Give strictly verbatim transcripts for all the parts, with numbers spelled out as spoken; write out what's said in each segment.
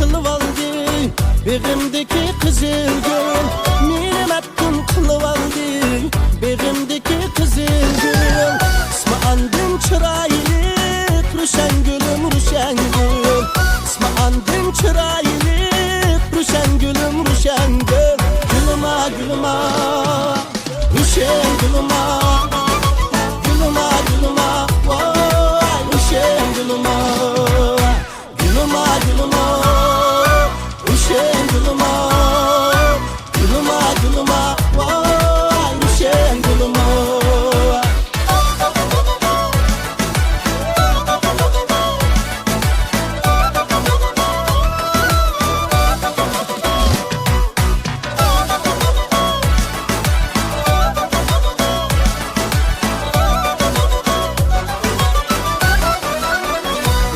قىلىۋالدى بېغىمدىكى قىزىل گۈل، مېنى مەپتۇن قىلىۋالدى بېغىمدىكى قىزىل گۈل. ئىسمى ئاندىن چىرايلىق، روشەن گۈلۈم، روشەن گۈل. ئىسمى ئاندىن چىرايلىق، روشەن گۈلۈم، روشەن گۈل. گۈلۈما، گۈلۈما، روشەن گۈلۈما، گۈلۈما، گۈلۈما، ۋاي، روشەن گۈلۈما. گۈلۈما، گۈلۈما، روشەن گۈلۈما، گۈلۈما، گۈلۈما، ۋاي، روشەن گۈلۈما.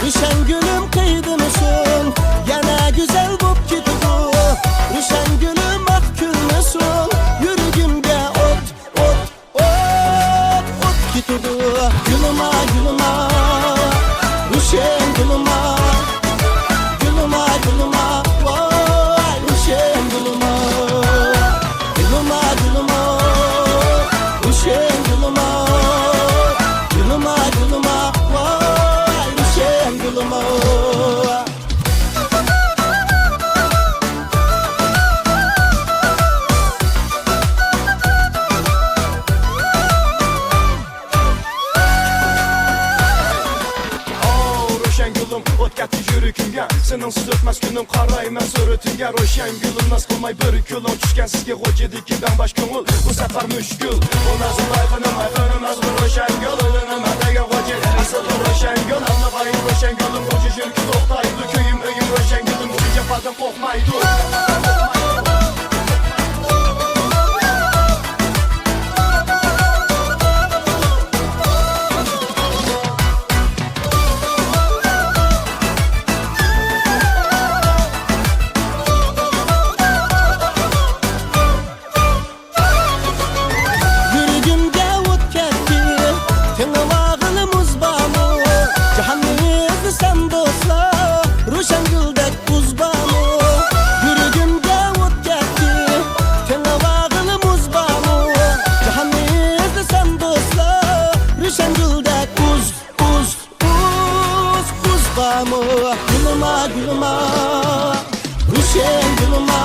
روشەن گۈلۈم قېيىدىمسۇن، يەنە گۈزەل بوپ كېتىدۇ. روشەن گۈلۈم ئاق كۈلمىسۇن، يۈرىكىمگە ئوت، ئوت، ئوت، ئوت كېتىدۇ. گۈلۈما، گۈلۈما، روشەن گۈلۈما، گۈلۈما، گۈلۈما، ۋاي، روشەن گۈلۈما. گۈلۈما، گۈلۈما، روشەن گۈلۈما، گۈلۈما، گۈلۈما، ۋاي، روشەن گۈلۈما. ئاۋۇ روشەن گۈلۈم، ئوت كەتتى يۈرىكىمگە. سېنىڭسىز ئۆتمەس كۈنۈم، قارايمەن سۈرىتىڭگە. روشەن گۈلۈم، ناز قىلماي بىر كۈلۈڭ چۈشكەن سىزگە غوجىدىكى دەڭباش كۆڭۈل. بۇ سەپەر مۈشكۈل. بۇ نازۇ بايقىنىم، بايقىنىم، نازۇ روشەن گۈلۈم، مەندەگە غوجى. ئەسلى روشەن گۈل، ئاڭلىغايىم روشەن گۈلۈم، غوجى يۈرىكى توختايدۇ، كۆيۈم، ئۆيۈم روشەن گۈلۈم، غوجى جاپادىن قورقمايدۇ. يۈرىكىمگە ئوت كەتتى، تېڭىۋالغىلى مۇز بارمۇ؟ جاھاننى ئىزدىسەم دوستلار، روشەنگۈلدەك ئۇز بارمۇ؟ يۈرىكىمگە ئوت كەتتى، تېڭىۋالغىلى مۇز بارمۇ؟ جاھاننى ئىزدىسەم دوستلار، روشەنگۈلدەك ئۇز، ئۇز، ئۇز، ئۇز بارمۇ؟ گۈلۈما، گۈلۈما، روشەن گۈلۈما،